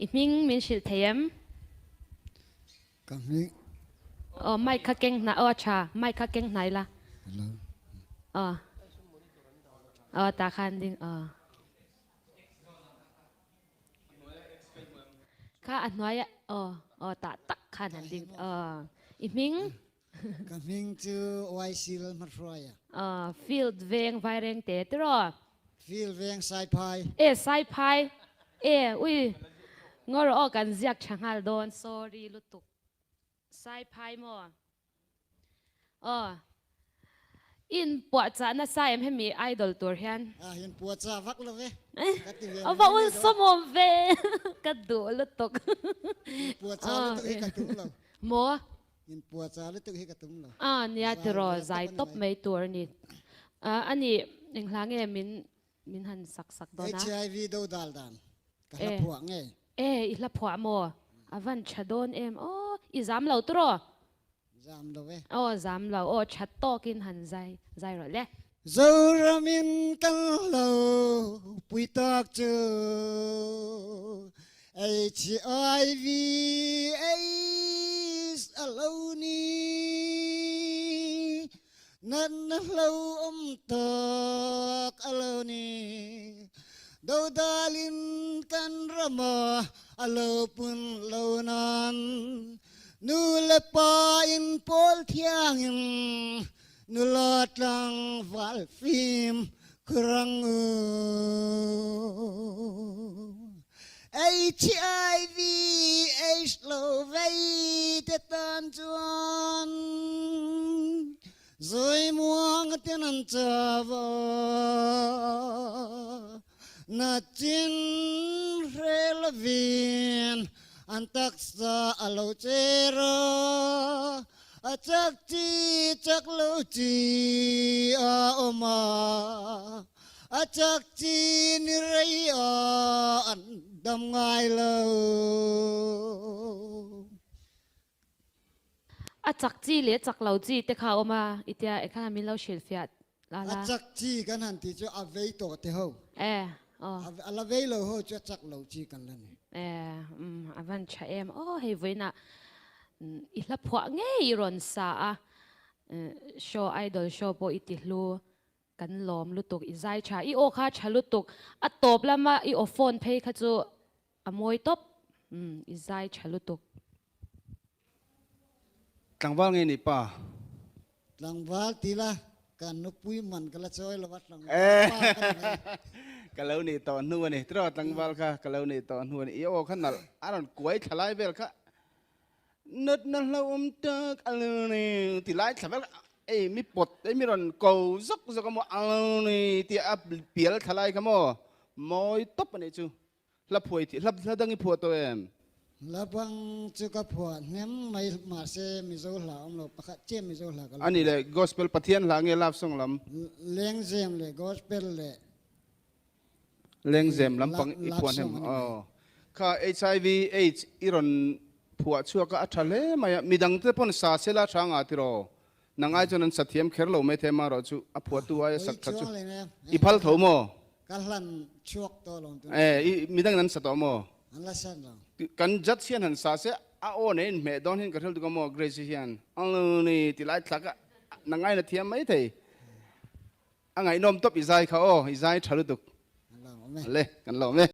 I hming min hrilh thei em? Ka hming. Aw mic kha keng hna aw a tha mic kha keng hnai la. Hello. Aw. Aw tah khan ding aw. Kha a hnuai ah aw aw tah tak khan han ding aw. I hming? Ka hming chu YC Lalhmahruaia. Aw field veng vaireng te tiraw? Field veng Saiphai. E Saiphai e ui ngaw rawh aw kan ziak tha nghal dawn sorry lutuk Saiphai maw aw in puahchah nasa em hemi idol tur hian. A in puahchah vak lo ve ka ti ve A va ulsawm awm ve ka duh lutuk. In puahchah lutuk hi ka tum lo. Maw? In puahchah lutuk hi ka tum lo. A nia tiraw zai tawp mai tur a ni. A nih enghla nge min min han sak sak dawn a. HIV do dal dan ka hla phuah nge? E i hla phuah maw? A van tha dawn em aw i zam lo tiraw? Zam lo e. Aw zam lo aw tha tawkin han zai zai rawh le. Zoramin kan lo pui tak chu HIV AIDS a lo ni. Natna hlo awm tak a lo ni. Dodalin kan rama a lo pun lo nan Nu le pa in pawl thiangin nula tlangval fim khurang u. HIV AIDS lo vei te tan chuan zawi muang ten an chava na chin hre lovin An taksa a lo cher a, a chak chi chak lo chi a awm a, a chak chi ni rei a an dam ngai lo. A chak chi leh chak lo chi te kha a awm a, i tia e kha min lo hrilhfiah la la. A chak chi kan han tih chu a vei tawh te ho. E aw. A la vei lo ho chu a chak lo chi kan la ni. E um a van tha em aw hei vawiinah i hla phuah ngei i rawn sa a, show idol show pawh i ti hlu kan lawm lutuk i zai tha i aw kha tha lutuk a tawp lama i aw phone phei kha chu a mawi tawp um i zai tha lutuk. Tlangval nge nih pa? Tlangval ti la, ka nupui man ka la chawi lo a, tlangval pa ka ni mai. Ka lo nih tawh hnu a ni. Tiraw tlangval kha ka lo nih tawh hnu a ni. I aw kha nalh a rawn kuai thla lai vel kha natna hlauhawm tak a lo ni ti lai thla vel kha ei mi pawt ei mi rawn ko zawk zawk a maw a lo ni tih a pial thla lai kha maw mawi tawp a nih chu. Hla phuai thih hla hla dang i phuah tawh em? Hla bang chu ka phuah hnem mai mahse Mizo hla awm lo pakhat chiah Mizo hla ka lo Ani le gospel Pathian hla nge love song lam? Lengzem leh gospel leh Lengzem lampang i phuah hnem aw. Kha HIV AIDS i rawn phuah chhuak a a tha hle mai a midang te pawn sa sela tha nga tiraw? Nang ai chuan an sa thiam kher lo mai thei amarawh chu a phuahtu aia sak tha chu i phal tho maw? Ka hlan chhuak tawh lo tun. Eh i midang in an sa tawh maw? An la sa lo. Kan judge hian han sa se a aw nei in hmeh dawn hian ka hril tuk a maw Grace hian a ni ti lai thlak a nang aiin a thiam mai thei. A ngaihnawm tawp i zai kha aw i zai tha lutuk. An lawm awm e. Le kan lawm e.